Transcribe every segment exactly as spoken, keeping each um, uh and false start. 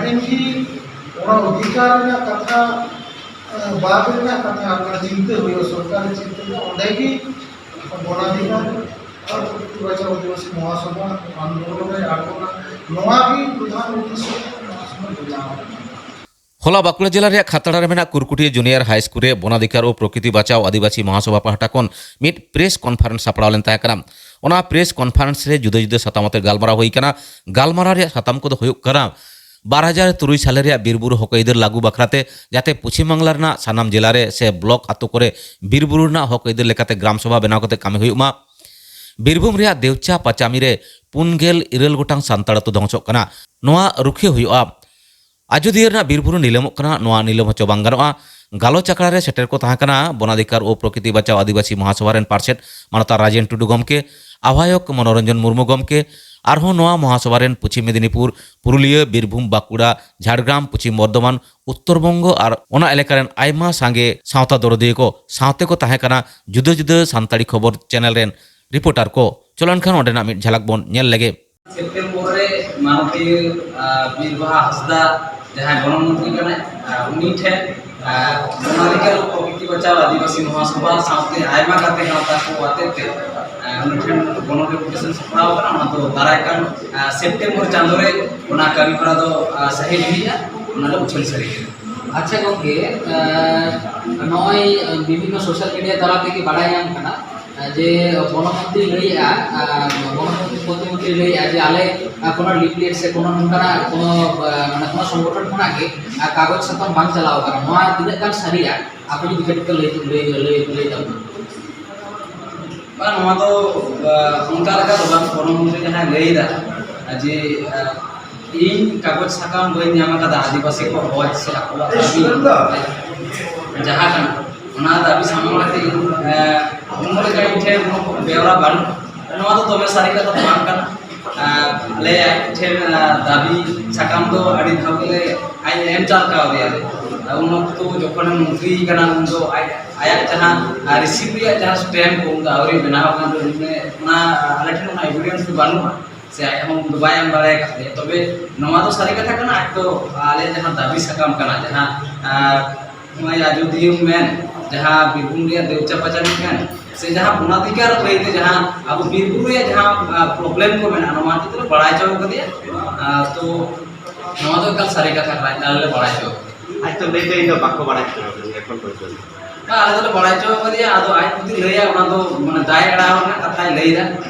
ᱚᱱᱟ ᱚᱫᱷᱤᱠᱟᱨ ᱨᱮᱱᱟᱜ ᱠᱟᱛᱷᱟ, ᱵᱟᱫ ᱨᱮᱱᱟᱜ ᱠᱟᱛᱷᱟ, ᱚᱱᱟ ᱪᱤᱱᱛᱟᱹ ᱦᱩᱭᱩᱜᱼᱟ, ᱥᱚᱨᱠᱟᱨ ᱪᱤᱱᱛᱟᱹ ᱨᱮᱱᱟᱜ, ᱚᱸᱰᱮ ᱜᱮ ᱵᱚᱱᱟᱫᱷᱤᱠᱟᱨ ᱟᱨ ᱯᱨᱚᱠᱨᱤᱛᱤ ᱵᱟᱧᱪᱟᱣ ᱟᱹᱫᱤᱵᱟᱹᱥᱤ ᱢᱚᱦᱟᱥᱚᱵᱷᱟ ᱟᱱᱫᱳᱞᱚᱱ ᱨᱮ ᱟᱬᱜᱚᱱᱟ᱾ ᱱᱚᱣᱟ ᱜᱮ ᱯᱨᱚᱫᱷᱟᱱ ᱩᱫᱽᱫᱮᱥᱥᱚ ᱱᱚᱣᱟ ᱥᱚᱢᱚᱭ ᱵᱮᱱᱟᱣ ᱟᱠᱟᱱᱟ᱾ ᱦᱚᱞᱟ ᱵᱟᱸᱠᱩᱲᱟ ᱡᱮᱞᱟ ᱨᱮᱭᱟᱜ ᱠᱷᱟᱛᱲᱟ ᱨᱮ ᱢᱮᱱᱟᱜ ᱠᱩᱨᱠᱩᱴᱤᱭᱟᱹ ᱡᱩᱱᱤᱭᱟᱨ ᱦᱟᱭ ᱥᱠᱩᱞ ᱨᱮ ᱵᱚᱱᱟᱫᱷᱤᱠᱟᱨ ᱳ ᱯᱨᱚᱠᱨᱤᱛᱤ ᱵᱟᱧᱪᱟᱣ ᱟᱹᱫᱤᱵᱟᱹᱥᱤ ᱢᱚᱦᱟᱥᱚᱵᱷᱟ ᱯᱟᱦᱴᱟ ᱠᱷᱚᱱ ᱢᱤᱫ ᱯᱨᱮᱥ ᱠᱚᱱᱯᱷᱟᱨᱮᱱᱥ ᱥᱟᱯᱲᱟᱣ ᱞᱮᱱ ᱛᱟᱦᱮᱸ ᱠᱟᱱᱟ᱾ ᱚᱱᱟ ᱯᱨᱮᱥ ᱠᱚᱱᱯᱷᱟᱨᱮᱱᱥ ᱨᱮ ᱡᱩᱫᱟᱹ ᱡᱩᱫᱟᱹ ᱥᱟᱛᱟᱢ ᱟᱛᱮ ᱜᱟᱞᱢᱟᱨᱟᱣ ᱦᱩᱭ ᱠᱟᱱᱟ᱾ ᱜᱟᱞᱢᱟᱨᱟᱣ ᱨᱮᱭᱟᱜ ᱥᱟᱛᱟᱢ ᱠᱚᱫᱚ ᱦᱩᱭᱩᱜ ᱠᱟᱱᱟ, ᱵᱟᱨ ᱦᱟᱡᱟᱨ ᱛᱩᱨᱩᱭ ᱥᱟᱞᱮ ᱨᱮᱭᱟᱜ ᱵᱤᱨ ᱵᱩᱨᱩ ᱦᱚᱠ ᱟᱹᱭᱫᱟᱹᱨ ᱞᱟᱹᱜᱩ ᱵᱟᱠᱷᱨᱟ ᱛᱮ ᱡᱟᱛᱮ ᱯᱚᱪᱷᱤᱢ ᱵᱟᱝᱞᱟ ᱨᱮᱱᱟᱜ ᱥᱟᱱᱟᱢ ᱡᱮᱞᱟ ᱨᱮ ᱥᱮ ᱵᱞᱚᱠ ᱟᱛᱳ ᱠᱚᱨᱮ ᱵᱤᱨ ᱵᱩᱨᱩ ᱨᱮᱱᱟᱜ ᱦᱚᱠ ᱟᱹᱭᱫᱟᱹᱨ ᱞᱮᱠᱟᱛᱮ ᱜᱨᱟᱢ ᱥᱚᱵᱷᱟ ᱵᱮᱱᱟᱣ ᱠᱟᱛᱮ ᱠᱟᱹᱢᱤ ᱦᱩᱭᱩᱜ ᱢᱟ᱾ ᱵᱤᱨᱵᱷᱩᱢ ᱨᱮᱭᱟᱜ ᱫᱮᱣᱪᱟ ᱯᱟᱪᱟᱢᱤ ᱨᱮ ᱯᱩᱱ ᱜᱮᱞ ᱤᱨᱟᱹᱞ ᱜᱚᱴᱟᱝ ᱥᱟᱱᱛᱟᱲ ᱟᱹᱛᱩ ᱫᱷᱚᱝᱥᱚᱜ ᱠᱟᱱᱟ, ᱱᱚᱣᱟ ᱨᱩᱠᱷᱤᱭᱟᱹ ᱦᱩᱭᱩᱜᱼᱟ᱾ ᱟᱡᱚᱫᱤᱭᱟᱹ ᱨᱮᱱᱟᱜ ᱵᱤᱨ ᱵᱩᱨᱩ ᱱᱤᱞᱟᱹᱢᱚᱜ ᱠᱟᱱᱟ, ᱱᱚᱣᱟ ᱱᱤᱞᱟᱹᱢ ᱦᱚᱪᱚ ᱵᱟᱝ ᱜᱟᱱᱚᱜᱼᱟ᱾ ᱜᱟᱞᱚᱪ ᱟᱠᱷᱲᱟ ᱨᱮ ᱥᱮᱴᱮᱨ ᱠᱚ ᱛᱟᱦᱮᱸ ᱠᱟᱱᱟ ᱵᱚᱱᱟᱫᱷᱤᱠᱟᱨ ᱳ ᱯᱨᱚᱠᱨᱤᱛᱤ ᱵᱟᱧᱪᱟᱣ ᱟᱹᱫᱤᱵᱟᱹᱥᱤ ᱢᱚᱦᱟᱥᱚᱵᱷᱟ ᱨᱮᱱ ᱯᱟᱨᱥᱮᱛ ᱢᱟᱱᱚᱛᱟᱱ ᱨᱟᱡᱮᱱ ᱴᱩᱰᱩ ᱜᱚᱢᱠᱮ, ᱟᱦᱵᱟᱭᱚᱠ ᱢᱚᱱᱳᱨᱚᱧᱡᱚᱱ ᱢᱩᱨᱢᱩ ᱜᱚᱢᱠᱮ, ᱟᱨᱦᱚᱸ ᱱᱚᱣᱟ ᱢᱚᱦᱟᱥᱚᱵᱷᱟ ᱨᱮᱱ ᱯᱚᱪᱷᱤᱢ ᱢᱮᱫᱤᱱᱤᱯᱩᱨ, ᱯᱩᱨᱩᱞᱤᱭᱟᱹ, ᱵᱤᱨᱵᱷᱩᱢ, ᱵᱟᱸᱠᱩᱲᱟ, ᱡᱷᱟᱲᱜᱨᱟᱢ, ᱯᱚᱪᱷᱤᱢ ᱵᱚᱨᱫᱷᱚᱢᱟᱱ, ᱩᱛᱛᱚᱨ ᱵᱚᱝᱜᱚ ᱟᱨ ᱚᱱᱟ ᱮᱞᱟᱠᱟ ᱨᱮᱱ ᱟᱭᱢᱟ ᱥᱟᱸᱜᱮ ᱥᱟᱶᱛᱟ ᱫᱚᱨᱚᱫᱤᱭᱟᱹ ᱠᱚ ᱥᱟᱶᱛᱮ ᱠᱚ ᱛᱟᱦᱮᱸ ᱠᱟᱱᱟ ᱡᱩᱫᱟᱹ ᱡᱩᱫᱟᱹ ᱥᱟᱱᱛᱟᱲᱤ ᱠᱷᱚᱵᱚᱨ ᱪᱮᱱᱮᱞ ᱨᱮᱱ ᱨᱤᱯᱳᱨᱴᱟᱨ ᱠᱚ᱾ ᱪᱚᱞᱚ ᱮᱱᱠᱷᱟᱱ ᱚᱸᱰᱮᱱᱟᱜ ᱢᱤᱫ ᱡᱷᱟᱞᱟᱠ ᱵᱚᱱ ᱧᱮᱞ ᱞᱮᱜᱮ᱾ ᱥᱮᱯᱴᱮᱢᱵᱚᱨ ᱨᱮ ᱢᱟᱱᱚᱛᱤᱭᱟᱹ, ᱟᱨ, ᱵᱤᱨ ᱵᱟᱦᱟ ᱦᱟᱸᱥᱫᱟ, ᱡᱟᱦᱟᱸᱭ ᱵᱚᱱᱚ ᱢᱚᱱᱛᱨᱤ ᱠᱟᱱᱟᱭ, ᱟᱨ, ᱩᱱᱤ ᱴᱷᱮᱱ, ᱟᱨ, ᱚᱱᱟ ᱞᱟᱹᱜᱤᱫ ᱯᱨᱚᱠᱨᱤᱛᱤ ᱵᱟᱧᱪᱟᱣ ᱟᱹᱫᱤᱵᱟᱹᱥᱤ ᱢᱚᱦᱟᱥᱚᱵᱷᱟ ᱥᱟᱶᱛᱮ ᱟᱭᱢᱟ ᱜᱟᱛᱮ ᱜᱟᱶᱛᱟ ᱠᱚ ᱟᱛᱮ ᱛᱮ, ᱟᱨ, ᱩᱱᱤ ᱴᱷᱮᱱ ᱜᱚᱱᱚ ᱰᱮᱯᱩᱴᱮᱥᱚᱱ ᱥᱟᱯᱲᱟᱣ ᱠᱟᱱᱟ᱾ ᱚᱱᱟ ᱫᱚ ᱫᱟᱨᱟᱭ ᱠᱟᱱ, ᱟᱨ, ᱥᱮᱯᱴᱮᱢᱵᱚᱨ ᱪᱟᱸᱫᱳ ᱨᱮ ᱚᱱᱟ ᱠᱟᱹᱢᱤ ᱦᱚᱨᱟ ᱫᱚ, ᱟᱨ, ᱥᱟᱹᱦᱤ ᱦᱩᱭᱩᱜᱼᱟ, ᱚᱱᱟ ᱫᱚ ᱩᱪᱷᱟᱹᱱ ᱥᱟᱹᱨᱤ ᱜᱮ᱾ ᱟᱪᱪᱷᱟ ᱜᱚᱢᱠᱮ, ᱟᱨ, ᱱᱚᱜᱼᱚᱭ ᱵᱤᱵᱷᱤᱱᱱᱚ ᱥᱳᱥᱟᱞ ᱢᱤᱰᱤᱭᱟ ᱛᱟᱞᱟ ᱛᱮᱜᱮ ᱵᱟᱲᱟᱭ ᱧᱟᱢ ᱠᱟᱱᱟ, ᱡᱮ ᱵᱚᱱᱚ ᱢᱚᱱᱛᱨᱤ ᱞᱟᱹᱭᱮᱜᱼᱟ, ᱟᱨ ᱵᱚᱱᱚ ᱢᱚᱱᱛᱨᱤ ᱯᱨᱚᱛᱤᱢᱚᱱᱛᱨᱤ ᱞᱟᱹᱭᱮᱜᱼᱟ ᱡᱮ ᱟᱞᱮ, ᱟᱨ ᱠᱳᱱᱳ ᱞᱤᱯᱞᱮᱴ ᱥᱮ ᱠᱳᱱᱳ ᱱᱚᱝᱠᱟᱱᱟᱜ ᱠᱳᱱᱳ, ᱟᱨ ᱢᱟᱱᱮ ᱠᱳᱱᱳ ᱥᱚᱝᱜᱚᱴᱷᱚᱱ ᱠᱷᱚᱱᱟᱜ ᱜᱮ, ᱟᱨ ᱠᱟᱜᱚᱡᱽ ᱥᱟᱠᱟᱢ ᱵᱟᱝ ᱪᱟᱞᱟᱣ ᱟᱠᱟᱱᱟ, ᱱᱚᱣᱟ ᱛᱤᱱᱟᱹᱜ ᱜᱟᱱ ᱥᱟᱹᱨᱤᱭᱟ? ᱟᱯᱮ ᱡᱩᱫᱤ ᱠᱟᱹᱴᱤᱡ ᱯᱮ ᱞᱟᱹᱭ, ᱞᱟᱹᱭ, ᱞᱟᱹᱭ, ᱞᱟᱹᱭ ᱛᱟᱵᱚᱱᱟ᱾ ᱵᱟᱝ, ᱱᱚᱣᱟ ᱫᱚ, ᱟᱨ, ᱚᱱᱠᱟ ᱞᱮᱠᱟ ᱫᱚ ᱵᱟᱝ, ᱵᱚᱱᱚ ᱢᱚᱱᱛᱨᱤ ᱡᱟᱦᱟᱸᱭ ᱞᱟᱹᱭ ᱮᱫᱟ, ᱡᱮ, ᱟᱨ, ᱤᱧ ᱠᱟᱜᱚᱡᱽ ᱥᱟᱠᱟᱢ ᱵᱟᱹᱧ ᱧᱟᱢ ᱟᱠᱟᱫᱟ, ᱟᱹᱫᱤᱵᱟᱹᱥᱤ ᱠᱚ ᱦᱚᱡᱽ ᱥᱮ ᱟᱠᱚᱣᱟᱜ ᱫᱟᱹᱵᱤ ᱡᱟᱦᱟᱸ ᱠᱟᱱᱟ, ᱚᱱᱟ ᱫᱟᱹᱵᱤ ᱥᱟᱢᱟᱝ ᱨᱮ ᱤᱧ, ᱮ, ᱩᱱ ᱞᱮᱠᱟ ᱤᱧ ᱴᱷᱮᱱ ᱠᱳᱱᱳ ᱵᱮᱣᱨᱟ ᱵᱟᱹᱱᱩᱜᱼᱟ᱾ ᱱᱚᱣᱟ ᱫᱚ ᱫᱚᱢᱮ ᱥᱟᱹᱨᱤ ᱠᱟᱛᱷᱟ ᱫᱚ ᱵᱟᱝ ᱠᱟᱱᱟ᱾ ᱮ, ᱟᱞᱮ ᱟᱡ ᱴᱷᱮᱱ, ᱮ, ᱫᱟᱹᱵᱤ ᱥᱟᱠᱟᱢ ᱫᱚ ᱟᱹᱰᱤ ᱫᱷᱟᱣ ᱜᱮᱞᱮ ᱟᱡ ᱮᱢ ᱪᱟᱞ ᱠᱟᱣᱫᱮᱭᱟ᱾ ᱟᱨ ᱩᱱ ᱚᱠᱛᱚ ᱡᱚᱠᱷᱚᱱᱮ ᱢᱚᱱᱛᱨᱤ ᱠᱟᱱᱟ, ᱩᱱ ᱫᱚ ᱟᱡ, ᱟᱭᱟᱜ ᱡᱟᱦᱟᱸ, ᱮ, ᱨᱤᱥᱤᱵᱷ ᱨᱮᱭᱟᱜ ᱡᱟᱦᱟᱸ ᱥᱴᱮᱢᱯ ᱠᱚ, ᱩᱱ ᱫᱚ ᱟᱹᱣᱨᱤ ᱵᱮᱱᱟᱣ ᱟᱠᱟᱱ ᱨᱮ, ᱩᱱᱤ, ᱚᱱᱟ, ᱟᱞᱮ ᱴᱷᱮᱱ ᱚᱱᱟ ᱮᱵᱷᱤᱰᱮᱱᱥ ᱫᱚ ᱵᱟᱹᱱᱩᱜᱼᱟ᱾ ᱥᱮ ᱟᱡ ᱦᱚᱸ ᱩᱱ ᱫᱚ ᱵᱟᱭ ᱮᱢ ᱫᱟᱲᱮ ᱟᱠᱟᱫ ᱞᱮᱭᱟ᱾ ᱛᱚᱵᱮ ᱱᱚᱣᱟ ᱫᱚ ᱥᱟᱹᱨᱤ ᱠᱟᱛᱷᱟ ᱠᱟᱱᱟ, ᱟᱡ ᱫᱚ ᱟᱞᱮᱭᱟᱜ ᱡᱟᱦᱟᱸ ᱫᱟᱹᱵᱤ ᱥᱟᱠᱟᱢ ᱠᱟᱱᱟ, ᱡᱟᱦᱟᱸ, ᱟᱨ, ᱱᱚᱜᱼᱚᱭ ᱟᱡᱚᱫᱤᱭᱟᱹᱢ ᱢᱮᱱ, ᱡᱟᱦᱟᱸ ᱵᱤᱨᱵᱷᱩᱢ ᱨᱮᱭᱟᱜ ᱫᱮᱣᱪᱟ ᱯᱟᱪᱟᱢᱤ ᱢᱮᱱ, ᱥᱮ ᱡᱟᱦᱟᱸ ᱵᱚᱱᱟᱫᱷᱤᱠᱟᱨ ᱞᱟᱹᱭᱛᱮ ᱡᱟᱦᱟᱸ ᱟᱵᱚ ᱵᱤᱨ ᱵᱩᱨᱩ ᱨᱮᱭᱟᱜ ᱡᱟᱦᱟᱸ, ᱟᱸ, problem ᱠᱚ ᱢᱮᱱᱟᱜᱼᱟ, ᱱᱚᱣᱟ ᱦᱚᱛᱮᱡ ᱛᱮᱞᱮ ᱵᱟᱲᱟᱭ ᱦᱚᱪᱚ ᱠᱟᱫᱮᱭᱟ᱾ ᱟᱸ, ᱛᱚ ᱱᱚᱣᱟ ᱫᱚ ᱮᱠᱟᱞ ᱥᱟᱹᱨᱤ ᱠᱟᱛᱷᱟ ᱠᱟᱱᱟ, ᱟᱞᱮ ᱞᱮ ᱵᱟᱲᱟᱭ ᱦᱚᱪᱚ ᱠᱟᱫᱮᱭᱟ᱾ ᱟᱡ ᱛᱚ ᱞᱟᱹᱭ ᱫᱚ ᱤᱧ ᱫᱚ ᱵᱟᱠᱚ ᱵᱟᱲᱟᱭ ᱦᱚᱪᱚ ᱠᱟᱫᱤᱧᱟ ᱮᱠᱷᱚᱱ ᱯᱚᱨᱡᱚᱱᱛᱚ᱾ ᱦᱮᱸ, ᱟᱞᱮ ᱫᱚᱞᱮ ᱵᱟᱲᱟᱭ ᱦᱚᱪᱚ ᱠᱟᱫᱮᱭᱟ, ᱟᱫᱚ ᱟᱡ ᱡᱩᱫᱤ ᱞᱟᱹᱭᱟ, ᱚᱱᱟ ᱫᱚ ᱢᱟᱱᱮ ᱫᱟᱭ ᱮᱲᱟᱣ ᱨᱮᱱᱟᱜ ᱠᱟᱛᱷᱟᱭ ᱞᱟᱹᱭᱫᱟ᱾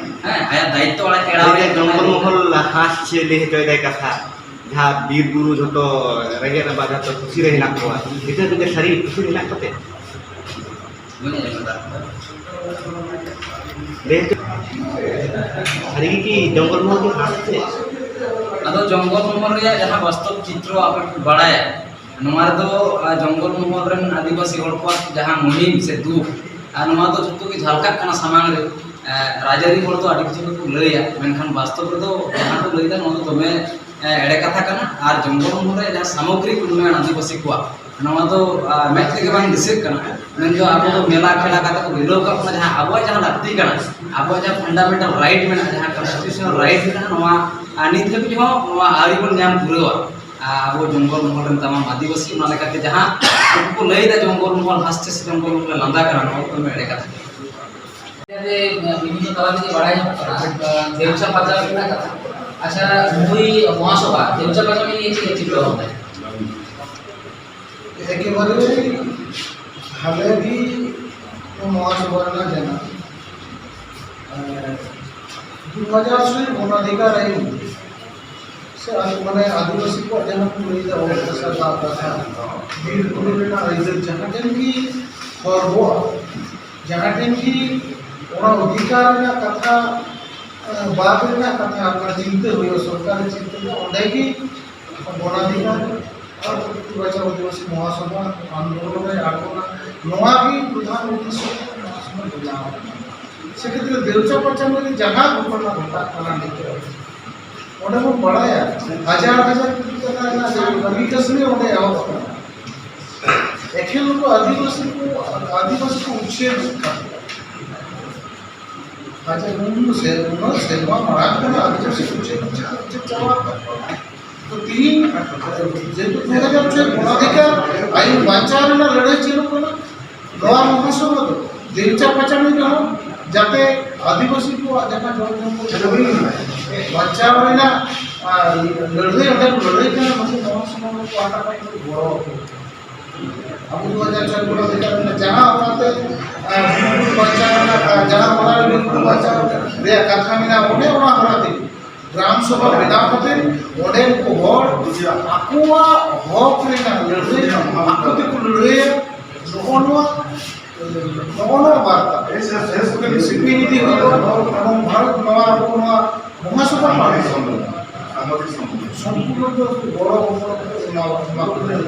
ᱦᱮᱸ, ᱟᱭᱟᱜ ᱫᱟᱭᱤᱛᱛᱚ ᱟᱲᱟᱜ ᱮᱲᱟᱣ ᱞᱟᱹᱭ ᱨᱮᱱᱟᱜ ᱡᱚᱝᱜᱚᱞ ᱠᱟᱛᱷᱟᱭ ᱞᱟᱹᱭᱫᱟ᱾ ᱢᱚᱦᱚᱞ ᱦᱟᱸᱥ ᱪᱮ ᱞᱟᱹᱭ ᱦᱚᱪᱚᱭᱮᱫᱟᱭ ᱠᱟᱛᱷᱟ, ᱡᱟᱦᱟᱸ ᱵᱤᱨ ᱵᱩᱨᱩ ᱡᱷᱚᱛᱚ ᱨᱮᱸᱜᱮᱡ ᱨᱟᱵᱟᱝ ᱡᱷᱚᱛᱚ ᱠᱩᱥᱤ ᱨᱮ ᱦᱮᱱᱟᱜ ᱠᱚᱣᱟ, ᱱᱤᱛᱚᱜ ᱫᱚ ᱥᱟᱹᱨᱤ ᱠᱩᱥᱤ ᱨᱮ ᱦᱮᱱᱟᱜ ᱠᱚᱛᱮ? ᱵᱟᱹᱧ ᱟᱸᱡᱚᱢ ᱮᱫᱟ᱾ ᱞᱟᱹᱭ ᱦᱚᱪᱚ-, ᱥᱟᱹᱨᱤ ᱜᱮ ᱠᱤ ᱡᱚᱝᱜᱚᱞ ᱢᱚᱦᱚᱞ ᱫᱚ ᱦᱟᱸᱥ ᱪᱮ? ᱟᱫᱚ ᱡᱚᱝᱜᱚᱞ ᱢᱚᱦᱚᱞ ᱨᱮᱭᱟᱜ ᱡᱟᱦᱟᱸ ᱵᱟᱥᱛᱚᱵ ᱪᱤᱛᱨᱚ ᱟᱯᱮ ᱯᱮ ᱵᱟᱲᱟᱭᱟ, ᱱᱚᱣᱟ ᱨᱮᱫᱚ, ᱟ, ᱡᱚᱝᱜᱚᱞ ᱢᱚᱦᱚᱞ ᱨᱮᱱ ᱟᱹᱫᱤᱵᱟᱹᱥᱤ ᱦᱚᱲ ᱠᱚᱣᱟᱜ ᱡᱟᱦᱟᱸ ᱢᱩᱦᱤᱢ ᱥᱮ ᱫᱩᱠ, ᱟᱨ ᱱᱚᱣᱟ ᱫᱚ ᱡᱚᱛᱚ ᱜᱮ ᱡᱷᱟᱞᱠᱟᱜ ᱠᱟᱱᱟ ᱥᱟᱢᱟᱝ ᱨᱮ᱾ ᱮ, ᱨᱟᱡᱽᱟᱹᱨᱤ ᱦᱚᱲ ᱫᱚ ᱟᱹᱰᱤ ᱠᱤᱪᱷᱩ ᱜᱮᱠᱚ ᱞᱟᱹᱭᱟ, ᱢᱮᱱᱠᱷᱟᱱ ᱵᱟᱥᱛᱚᱵ ᱨᱮᱫᱚ ᱡᱟᱦᱟᱸ ᱠᱚ ᱞᱟᱹᱭᱫᱟ, ᱱᱚᱣᱟ ᱫᱚ ᱫᱚᱢᱮ, ᱮ, ᱮᱲᱮ ᱠᱟᱛᱷᱟ ᱠᱟᱱᱟ᱾ ᱟᱨ ᱡᱚᱝᱜᱚᱞ ᱢᱚᱦᱚᱞ ᱨᱮ ᱡᱟᱦᱟᱸ ᱥᱟᱢᱚᱜᱽᱨᱤᱠ ᱩᱱᱱᱚᱭᱚᱱ ᱟᱹᱫᱤᱵᱟᱹᱥᱤ ᱠᱚᱣᱟᱜ, ᱱᱚᱣᱟ ᱫᱚ, ᱟ, ᱢᱮᱫ ᱛᱮᱜᱮ ᱵᱟᱝ ᱫᱤᱥᱟᱹᱜ ᱠᱟᱱᱟ᱾ ᱢᱮᱱᱫᱚ ᱟᱵᱚ ᱫᱚ ᱢᱮᱞᱟ ᱠᱷᱮᱞᱟ ᱠᱟᱛᱮ ᱠᱚ ᱵᱷᱩᱞᱟᱹᱣ ᱠᱟᱜ ᱵᱚᱱᱟ, ᱡᱟᱦᱟᱸ ᱟᱵᱚᱣᱟᱜ ᱡᱟᱦᱟᱸ ᱞᱟᱹᱠᱛᱤ ᱠᱟᱱᱟ, ᱟᱵᱚᱣᱟᱜ ᱡᱟᱦᱟᱸ fundamental right ᱢᱮᱱᱟᱜᱼᱟ, ᱡᱟᱦᱟᱸ constitutional right ᱢᱮᱱᱟᱜᱼᱟ, ᱱᱚᱣᱟ, ᱟ, ᱱᱤᱛ ᱦᱟᱹᱵᱤᱡ ᱦᱚᱸ ᱱᱚᱣᱟ ᱟᱹᱣᱨᱤ ᱵᱚᱱ ᱧᱟᱢ ᱯᱩᱨᱟᱹᱣᱟ᱾ ᱟ, ᱟᱵᱚ ᱡᱚᱝᱜᱚᱞ ᱢᱚᱦᱚᱞ ᱨᱮᱱ ᱛᱟᱢᱟᱢ ᱟᱹᱫᱤᱵᱟᱹᱥᱤ, ᱚᱱᱟ ᱞᱮᱠᱟᱛᱮ ᱡᱟᱦᱟᱸ ᱩᱱᱠᱩ ᱠᱚ ᱞᱟᱹᱭᱫᱟ ᱡᱚᱝᱜᱚᱞ ᱢᱚᱦᱚᱞ ᱦᱟᱸᱥ ᱪᱮ ᱥᱮ ᱡᱚᱝᱜᱚᱞ ᱢᱚᱦᱚᱞ ᱞᱟᱸᱫᱟ ᱠᱟᱱᱟ, ᱱᱚᱣᱟ ᱠᱚᱫᱚ ᱮᱲᱮ ᱠᱟᱛᱷᱟ᱾ ᱡᱮ, ᱵᱤᱵᱷᱤᱱᱱᱚ ᱛᱟᱞᱟ ᱛᱮᱜᱮ ᱵᱟᱲᱟᱭ ᱧᱟᱢᱚᱜ ᱠᱟᱱᱟ, ᱟ, ᱫᱮᱣᱪᱟ ᱯᱟᱪᱟᱢ ᱨᱮᱱᱟᱜ ᱠᱟᱛᱷᱟ᱾ ᱟᱪᱪᱷᱟ, ᱱᱩᱭ ᱢᱚᱦᱟᱥᱚᱵᱷᱟ, ᱫᱮᱣᱪᱟ ᱯᱟᱪᱟᱢ ᱱᱤᱭᱮ ᱪᱮᱫ ᱪᱤᱱᱛᱟᱹ ᱵᱷᱟᱵᱱᱟ? ᱮᱠᱮᱵᱟᱨᱮ ᱦᱟᱞᱮ ᱜᱮ ᱢᱚᱦᱟᱥᱚᱵᱷᱟ ᱨᱮᱱᱟᱜ ᱡᱟᱱᱟᱢ, ᱮ, ᱫᱩ ᱦᱟᱡᱟᱨ ᱥᱩᱭ ᱵᱚᱱᱟᱫᱷᱤᱠᱟᱨ ᱟᱭᱤᱱ ᱥᱮ ᱟᱫ-, ᱢᱟᱱᱮ ᱟᱹᱫᱤᱵᱟᱹᱥᱤ ᱠᱚᱣᱟᱜ ᱡᱟᱦᱟᱸ ᱠᱚ ᱞᱟᱹᱭᱫᱟ, ᱚᱛ ᱦᱟᱥᱟ, ᱫᱟᱜ ᱦᱟᱥᱟ, ᱵᱤᱨ ᱵᱩᱨᱩ ᱨᱮᱱᱟᱜ ᱟᱹᱭᱫᱟᱹᱨ, ᱡᱟᱦᱟᱸ ᱴᱷᱮᱱ ᱜᱮ ᱦᱚᱲ ᱠᱚᱣᱟᱜ, ᱡᱟᱦᱟᱸ ᱴᱷᱮᱱ ᱜᱮ ᱚᱱᱟ ᱚᱫᱷᱤᱠᱟᱨ ᱨᱮᱱᱟᱜ ᱠᱟᱛᱷᱟ, ᱮ, ᱵᱟᱫ ᱨᱮᱱᱟᱜ ᱠᱟᱛᱷᱟ, ᱚᱱᱟ ᱪᱤᱱᱛᱟᱹ ᱦᱩᱭᱩᱜᱼᱟ, ᱥᱚᱨᱠᱟᱨ ᱪᱤᱱᱛᱟᱹ ᱦᱩᱭᱩᱜᱼᱟ, ᱚᱸᱰᱮ ᱜᱮ ᱵᱚᱱᱟᱫᱷᱤᱠᱟᱨ ᱟᱨ ᱯᱨᱚᱠᱨᱤᱛᱤ ᱵᱟᱧᱪᱟᱣ ᱟᱹᱫᱤᱵᱟᱹᱥᱤ ᱢᱚᱦᱟᱥᱚᱵᱷᱟ ᱟᱱᱫᱳᱞᱚᱱ ᱨᱮ ᱟᱬᱜᱚᱱᱟ᱾ ᱱᱚᱣᱟ ᱜᱮ ᱯᱨᱚᱫᱷᱟᱱ ᱩᱫᱽᱫᱮᱥᱥᱚ ᱢᱚᱦᱟᱥᱚᱵᱷᱟ ᱵᱮᱱᱟᱣ ᱟᱠᱟᱱᱟ᱾ ᱥᱮᱠᱷᱮᱛᱨᱮ ᱫᱮᱣᱪᱟ ᱯᱟᱪᱟᱢᱤ ᱨᱮ ᱡᱟᱦᱟᱸ ᱜᱷᱚᱴᱚᱱᱟ ᱜᱷᱚᱴᱟᱜ ᱠᱟᱱᱟ ᱱᱤᱛᱚᱜ, ᱚᱸᱰᱮ ᱵᱚᱱ ᱵᱟᱲᱟᱭᱟ ᱦᱟᱡᱟᱨ ᱦᱟᱡᱟᱨ ᱠᱳᱴᱤ ᱴᱟᱠᱟ ᱨᱮᱱᱟᱜ ᱡᱟᱦᱟᱸ ᱠᱟᱹᱢᱤ ᱠᱟᱹᱥᱱᱤ ᱚᱸᱰᱮ ᱮᱦᱚᱵ ᱟᱠᱟᱱᱟ᱾ ᱮᱠᱷᱮᱱ ᱱᱩᱠᱩ ᱟᱹᱫᱤᱵᱟᱹᱥᱤ ᱠᱚ, ᱟᱹᱫᱤᱵᱟᱹᱥᱤ ᱠᱚ ᱩᱪᱷᱟᱹᱱ ᱠᱟᱱᱟ᱾ ᱟᱪᱪᱷᱟ, ᱩᱱ ᱥᱮ-, ᱩᱱᱟᱹᱜ ᱥᱮᱨᱢᱟ ᱢᱟᱲᱟᱝ ᱠᱷᱚᱱ ᱟᱹᱫᱤᱵᱟᱹᱥᱤ ᱠᱚ ᱪᱮᱫ ᱠᱚ ᱪᱮᱫ ᱪᱟᱵᱟ ᱟᱠᱟᱫ ᱠᱚᱣᱟ? ᱛᱚ ᱛᱤᱦᱤᱧ ᱡᱮᱦᱮᱛᱩ ᱫᱩ ᱦᱟᱡᱟᱨ ᱪᱷᱚᱭ ᱜᱚᱱᱟᱫᱷᱤᱠᱟᱨ ᱟᱭᱤᱱ ᱵᱟᱧᱪᱟᱣ ᱨᱮᱱᱟᱜ ᱞᱟᱹᱲᱦᱟᱹᱭ ᱪᱟᱹᱞᱩᱜ ᱠᱟᱱᱟ, ᱱᱚᱣᱟ ᱢᱚᱦᱟᱥᱚᱵᱷᱟ ᱫᱚ ᱫᱮᱣᱪᱟ ᱯᱟᱪᱟᱢᱤ ᱨᱮᱦᱚᱸ ᱡᱟᱛᱮ ᱟᱹᱫᱤᱵᱟᱹᱥᱤ ᱠᱚᱣᱟᱜ ᱡᱟᱦᱟᱸ ᱡᱚᱢ ᱧᱩ ᱠᱚ ᱵᱟᱧᱪᱟᱣ ᱨᱮᱱᱟᱜ, ᱟᱨ, ᱞᱟᱹᱲᱦᱟᱹᱭ ᱚᱸᱰᱮ ᱠᱚ ᱞᱟᱹᱲᱦᱟᱹᱭ ᱠᱟᱱᱟ, ᱱᱩᱠᱩ ᱢᱚᱦᱟᱥᱚᱵᱷᱟ ᱯᱟᱦᱴᱟ ᱠᱷᱚᱱ ᱠᱚ ᱜᱚᱲᱚ ᱟᱠᱚ ᱠᱟᱱᱟ᱾ ᱟᱵᱚ ᱫᱩ ᱦᱟᱡᱟᱨ ᱪᱷᱚᱭ ᱜᱚᱱᱟᱫᱷᱤᱠᱟᱨ ᱨᱮᱱᱟᱜ ᱡᱟᱦᱟᱸ ᱚᱱᱟᱛᱮ, ᱟᱨ, ᱵᱤᱨ ᱵᱩᱨᱩ ᱵᱟᱧᱪᱟᱣ ᱨᱮᱱᱟᱜ, ᱟᱨ, ᱡᱟᱦᱟᱸ ᱚᱱᱟ ᱨᱮ ᱵᱤᱨ ᱵᱩᱨᱩ ᱵᱟᱧᱪᱟᱣ ᱨᱮᱭᱟᱜ ᱠᱟᱛᱷᱟ ᱢᱮᱱᱟᱜᱼᱟ, ᱚᱱᱮ ᱚᱱᱟ ᱦᱚᱨᱟ ᱛᱮᱜᱮ ᱜᱨᱟᱢ ᱥᱚᱵᱷᱟ ᱵᱮᱱᱟᱣ ᱠᱟᱛᱮ ᱚᱸᱰᱮᱱ ᱠᱚ ᱦᱚᱲ ᱟᱠᱚᱣᱟᱜ ᱦᱚᱠ ᱨᱮᱱᱟᱜ ᱞᱟᱹᱲᱦᱟᱹᱭ ᱟᱠᱚ ᱛᱮᱠᱚ ᱞᱟᱹᱲᱦᱟᱹᱭᱟ᱾ ᱱᱚᱜᱼᱚ ᱱᱚᱣᱟ, ᱱᱚᱜᱼᱚ ᱱᱚᱣᱟ ᱵᱟᱨᱛᱟ ᱥᱤᱯᱤ ᱱᱤᱛᱤ ᱦᱩᱭᱩᱜᱼᱟ ᱮᱵᱚᱝ ᱵᱷᱟᱨᱚᱛ ᱱᱚᱣᱟ ᱟᱵᱚ ᱱᱚᱣᱟ ᱢᱚᱦᱟᱥᱚᱵᱷᱟ ᱯᱟᱦᱴᱟ ᱠᱷᱚᱱ ᱥᱚᱢᱯᱩᱨᱱᱚ ᱫᱚ ᱜᱚᱲᱚ ᱜᱚᱯᱚᱲᱚ ᱠᱚ ᱮᱢᱟ ᱮᱢᱟ ᱠᱚ ᱠᱟᱱᱟ᱾